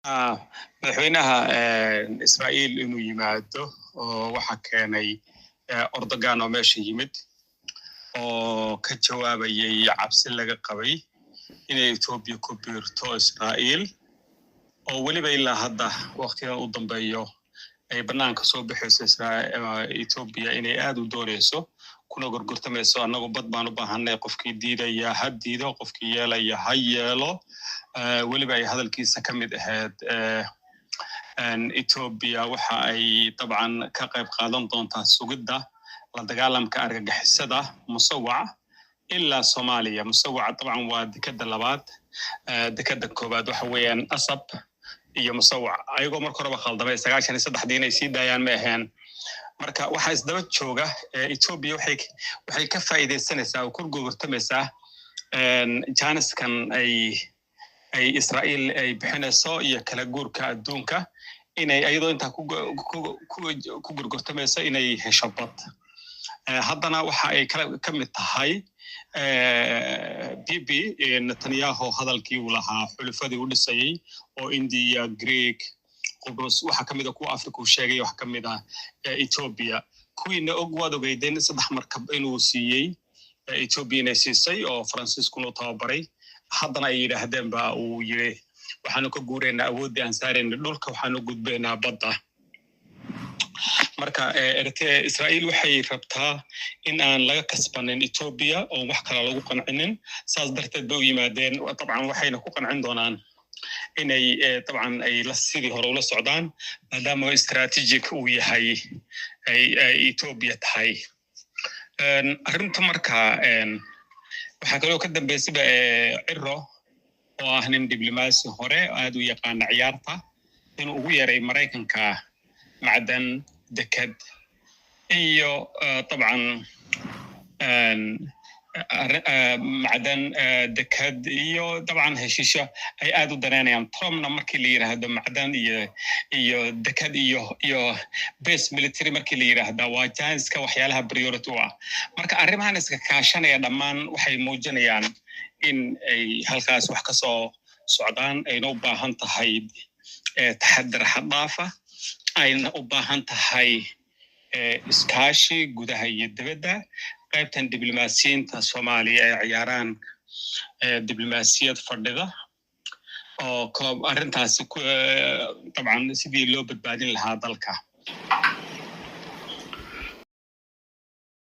Madaxweynaha Israa'iil inuu yimaado oo waxa keenay Erdogan oo meesha yimid oo ka jawaabayay cabsi laga qabay inay Ethiopia ku biirto Israa'iil, oo weliba ilaa hadda waqtigan u dambeeyo ay banaanka soo baxayso Ethiopia inay aad u doonayso kuna gorgortamayso: "Annagu bad baan u baahanay, qofkii diidaya ha diido, qofkii yeelaya ha yeelo." Weliba ay hadalkiisa ka mid ahayd Ethiopia waxa ay dabcan ka qayb qaadan doontaa sugidda la dagaalamka argagixisada Musawac ilaa Soomaaliya. Musawac dabcan waa dekeda labaad, dekeda koowaad waxa weeyaan Asab iyo Musawac. Ayagoo marka horeba khaldamay, 93-dii inay sii daayaan ma aheen. Marka waxaa isdaba jooga, Ethiopia waxay ka faa'iidaysanaysaa oo ku gogortamaysaa jaaniskan ay Israa'iil ay bixinayso iyo kala guurka adduunka, inay iyadoo intaa ku gorgortamayso inay hesho bad. Haddana waxa ay ka mid tahay Bibi Netanyahu hadalkii uu lahaa xulufadii u dhisayey oo India, Greek, Qubrus, waxaa kamid a kuwa Africa uu sheegay, waxa kamid ah Ethiopia. Kuwiina og waad ogeydeen saddex markab inuu siiyey Ethiopia, inay siisay oo Faransiiskuna u tababaray. Haddana ay yidhaahdeen ba uu yiri: "Waxaanu ka guuraynaa awooddii aan saarayna dhulka, waxaanu gudbaynaa badda." Marka Israa'iil waxay rabtaa in aan laga kasbanin Ethiopia oo wax kale lagu qancinin. Saas darteed bay u yimaadeen. Dabcan waxayna ku qancin doonaan inay dabcan ay la sidii hore ula socdaan, maadaama strategic uu yahay ay Ethiopia tahay arrintu. Marka waxaa kaloo ka dambeysaba Ciro, oo ah nin diblomaasi hore aad u yaqaana ciyaarta, inuu ugu yeeray Maraykanka macdan, deked iyo dabcan macdan, deked iyo dabcan heshiisyo ay aad u daneynayaan. Trumpna markii la yidhaahdo macdan iyo deked iyo base military markii la yidhaahda, waa janiska waxyaalaha priority u ah. Marka arrimahan iska kaashanaya dhammaan waxay muujinayaan in ay halkaas wax ka soo socdaan, ayna u baahan tahay taxadar xaddaafa, ayna u baahan tahay iskaashi gudaha iyo dibadda. Qaybtan diblomaasiyiinta Soomaaliya ay ciyaaraan diblomaasiyad fadhida oo koob arrintaasi dabcan sidii loo badbaadin lahaa dalka.